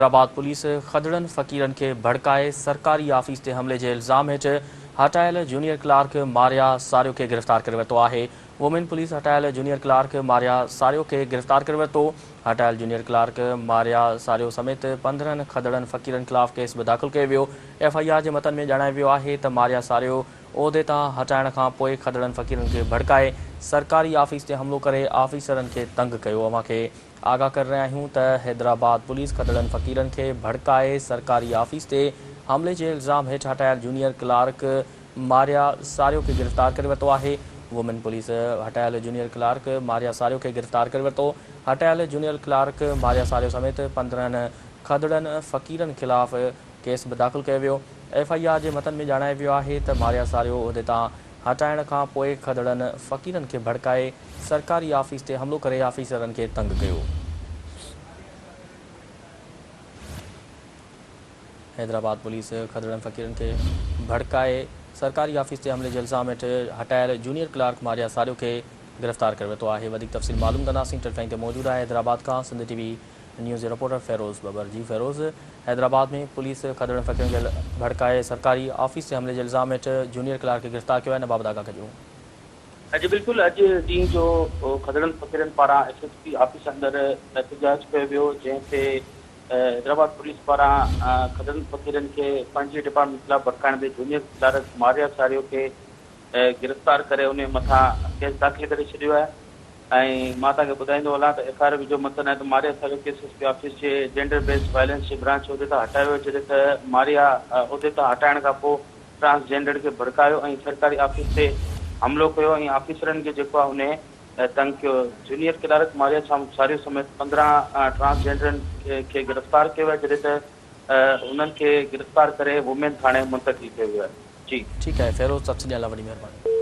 Hyderabad police کدڙن فقيرن کي ڀڙڪائي سرڪاري آفيس تي حملي جي الزام هيٺ هٽايل جونيئر ڪلارڪ ماريا ساريو کي گرفتار ڪري ورتو آهي. وومين پوليس هٽايل جونيئر ڪلارڪ ماريا ساريو کي گرفتار ڪري ورتو. هٽايل جونيئر ڪلارڪ ماريا ساريو سميت 15 کدڙن فقيرن خلاف ڪيس به داخل ڪيو ويو. ايف I R جي متن ۾ ڄاڻايو ويو آهي ته ماريا ساريو عهدي تان هٽائڻ کان پوء کدڙن فقيرن کي ڀڙڪائي سرڪاري آفيس تي حملو ڪري آفيسرن کي تنگ ڪيو. اوهان کي آگاهه ڪري رهيا آهيون ته حيدرآباد پوليس کدڙن فقيرن کي ڀڙڪائي سرڪاري آفيس تي حملي جي الزام هيٺ هٽايل جونيئر ڪلارڪ ماريا ساريو کي گرفتار ڪري ورتو آهي. وومين پوليس هٽايل جونيئر ڪلارڪ ماريا ساريو کي گرفتار ڪري ورتو. هٽايل جونيئر ڪلارڪ ماريا ساريو سميت 15 کدڙن فقيرن خلاف ڪيس به داخل ڪيو ويو. ايف I R جي متن ۾ ڄاڻايو ويو آهي ته ماريا ساريو عهدي تان هٽائڻ کان پوء کدڙن فقيرن کي ڀڙڪائي سرڪاري آفيس تي حملو ڪري آفيسرن کي تنگ ڪيو. حيدرآباد پوليس کدڙن فقيرن کي ڀڙڪائي سرڪاري آفيس تي حملي جي الزام هيٺ هٽايل جونيئر ڪلارڪ ماريا ساريو کي گرفتار ڪري ورتو آهي. وڌيڪ تفصيل معلوم ڪنداسين ٽريفڪ لائين تي موجود آهي حيدرآباد کان سنڌ ٽي وي نيوز جي رپورٽر فيروز ٻٻر جي فيروز حيدرآباد ۾ پوليس کدڙن فقيرن کي ڀڙڪائي سرڪاري آفيس تي حملي جي الزام هيٺ جونيئر ڪلارڪ کي گرفتار ڪيو آهي ان بابت آگاهه ڪجو. اڄ بلڪل اڄ ڏينهن جو کدڙن فقيرن پاران ايس ايس پي آفيس اندر احتجاج ڪيو ويو جنهن تي حيدرآباد پوليس پاران کدڙن فقيرن کي پنهنجي ڊپارٽمينٽ خلاف ڀڙڪائڻ تي جونيئر ڪلارڪ ماريا ساريو کي گرفتار ڪري ان مٿان ڪيس داخل ڪري ڇڏيو آهي. ۽ مان توهان کي ٻڌائيندو هلان ته ايف I R جو متن آهي ته ماريا ساريو کي ايس ايس پي آفيس جي جينڊر بيسڊ وائلنس جي برانچ عهدي تان هٽايو ويو جڏهن ته ماريا عهدي تان هٽائڻ کان پوء ٽرانس جينڊر کي ڀڙڪايو ۽ سرڪاري آفيس تي حملو ڪيو ۽ آفيسرن کي جيڪو آهي انهي تنگ ڪيو جونيئر ڪلارڪ ماريا ساريو سميت 15 ٽرانس جينڊرن کي گرفتار ڪيو ويو جڏهن ته انهن کي گرفتار ڪري وومين ٿاڻي منتقل ڪيو ويو آهي جي. ٺيڪ آهي فيروز تفصيل ڏيڻ لاء وڏي مهرباني.